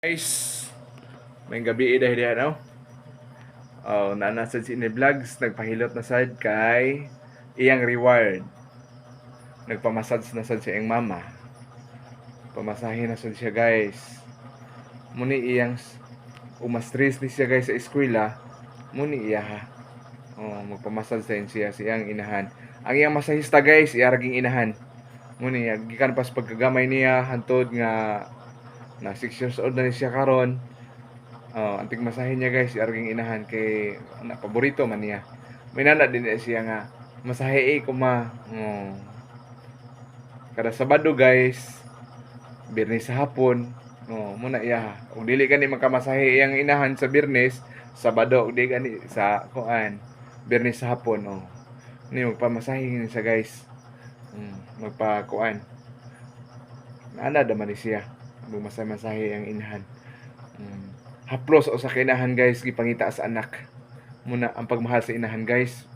Guys, may gabi dahil diha, no? Oh, naa sad si Inday Vlogs, nagpahilot na sad kay iyang reward. Nagpamassage na sad siya iyang mama. Pamasahe na sad siya, guys. Muni iyang uma-stress ni siya, guys, sa eskwela. Muni iya ha. Oh, magpamassage sa siya sa iyang inahan. Ang iyang masahista, guys, iya raging inahan. Muni iya gikan pas pagkagamay niya hantod nga na 6 years old na ni siya karon. Oh, antig masahe niya, guys, iya raging inahan kay na paborito man niya. May nana din na siya nga masahe eh ko ma. Oh. Kada Sabado, guys, Biyernes sa hapon, oh, muna iya. Ug dili gani makamasahe iyang inahan sa Biyernes, Sabado ug di gani sa kuan, Biyernes sa hapon, oh. Ni magpamasahe ni siya, guys. Magpa kuan. Naana man ni siya. Magmasahe-masahe ang inahan. Haplos o sa kinahan, guys, gipangita sa anak. Muna ang pagmahal sa inahan, guys.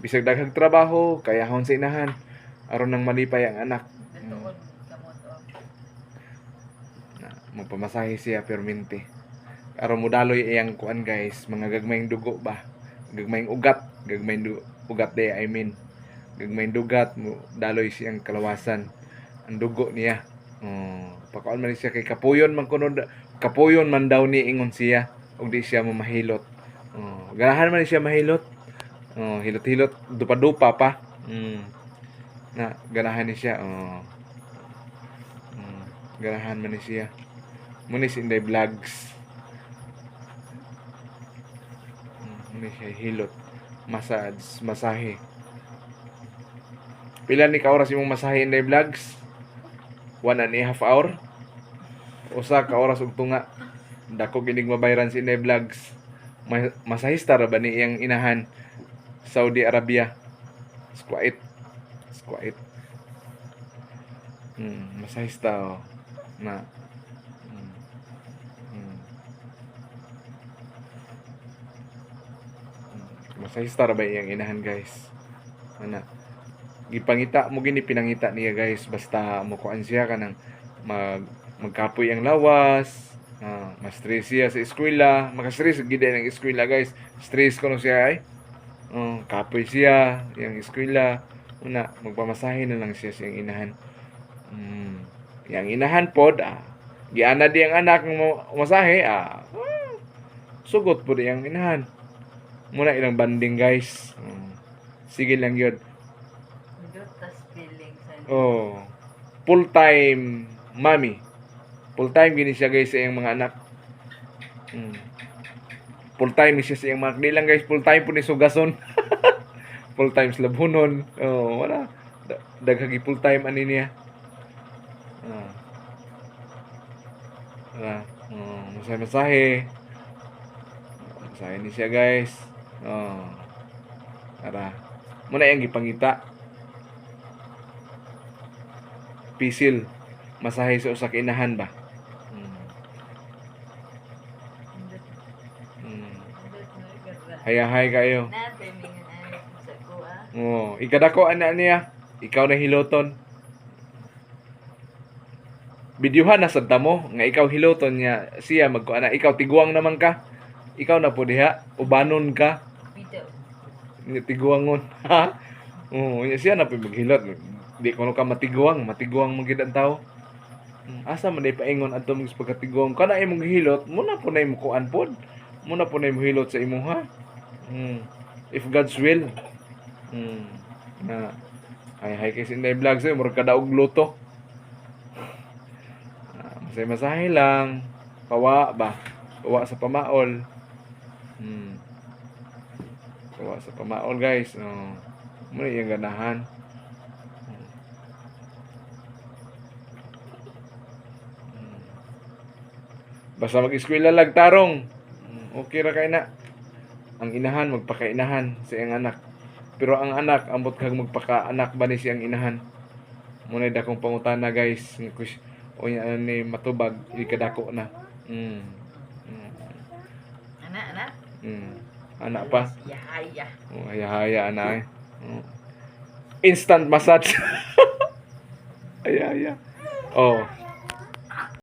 Bisag daghang trabaho, kayahon sa inahan aron nang malipay ang anak. Natuon kamot oh. Na, magpamasahe siya permente. Aron modaloy iyang kuan, guys, mga gagmayng dugo ba. Gagmayng ugat, gagmayng ugat day, I mean. Gagmayng dugat mo daloy siyang kalawasan. Ang dugo niya. Oh, pakaon man siya kay kapuyon man kuno, kapuyon man daw ni ingon siya ug di siya mamahilot. Oh, ganahan man siya mahilot. Oh, hilot-hilot, dupa-dupa pa. Na ganahan ni siya. Oh. Ganahan man ni siya. Muni si Inday Vlogs. Muni siya hilot. Massage, masahe. Pila ni ka oras imong masahe, Inday Vlogs? 1.5 hour? Usa ka oras ug tunga. Dako ginig mabayran si Inday Vlogs. Masahista ra ba ni iyang inahan? Saudi Arabia. Squait. Squait. Masahista oh. Na. Masahista ra ba iyang inahan, guys? Ana. Gipangita mo gini, pinangita niya, guys, basta mo kuan siya kanang magkapoy ang lawas, ma-stress siya sa eskwela, maka-stress gid ang eskwela, guys. Stress kuno siya ay. Oh, kapoy siya yang eskwela. Una, magpamasahe na lang siya sa iyang inahan. Yang inahan pod, giana di ang anak mo masahe, sugot pod iyang inahan. Muna ilang banding, guys. Sige lang yun. Nindot tas feeling sa Oh. Full time mommy. Full time gini siya, guys, sa iyang mga anak. Full time ni siya sa iyang mga anak. Di lang, guys, full time po ni sugason. Full time sa labhunon. Oh, wala. Daghagi full time ani niya. Ah. Ah, oh, masahe-masahe. Masahe ni siya, guys. Oh. Tara. Muna iyang gipangita. Pisil. Masahe sa usa ka inahan ba. Nindot. Nindot no gara. Hayahay kayo. Na mingon ani sa kuha. Oh, ikadako ana niya. Ikaw na hiloton. Videohan na sad mo nga ikaw hiloton niya siya magkuan na ikaw tiguang naman ka. Ikaw na po diha, ubanon ka, Bitaw. nga tiguangon. Ha? Oo, nya siya na po maghilot. Di kuno ka matiguang, matiguang man gid ang tao. Asa man day paingon adto mo sa pagkatiguang kana imong gihilot, muna po na imong kuan pod. Muna po na imong hilot sa imuha. If God's will. Na ay hay kay Inday Vlogs eh, murag kadaog luto. Ah, masay-masahe lang. Pawa ba? Pawa sa pamaol. Pawa sa pamaol, guys. Oh. Muna iyang ganahan. Basta mag-eskwela lag tarong. Okay ra kay na. Ang inahan magpakainahan sa iyang anak. Pero ang anak ambot kag magpakaanak ba ni siyang inahan. Muna dakong pangutana, guys. Nga o nya ni matubag ikadako na. Ana ana. Anak pa. Yahaya. Oh, haya-haya ana eh. Oh. Instant massage. Ay, ay, ay. Oh.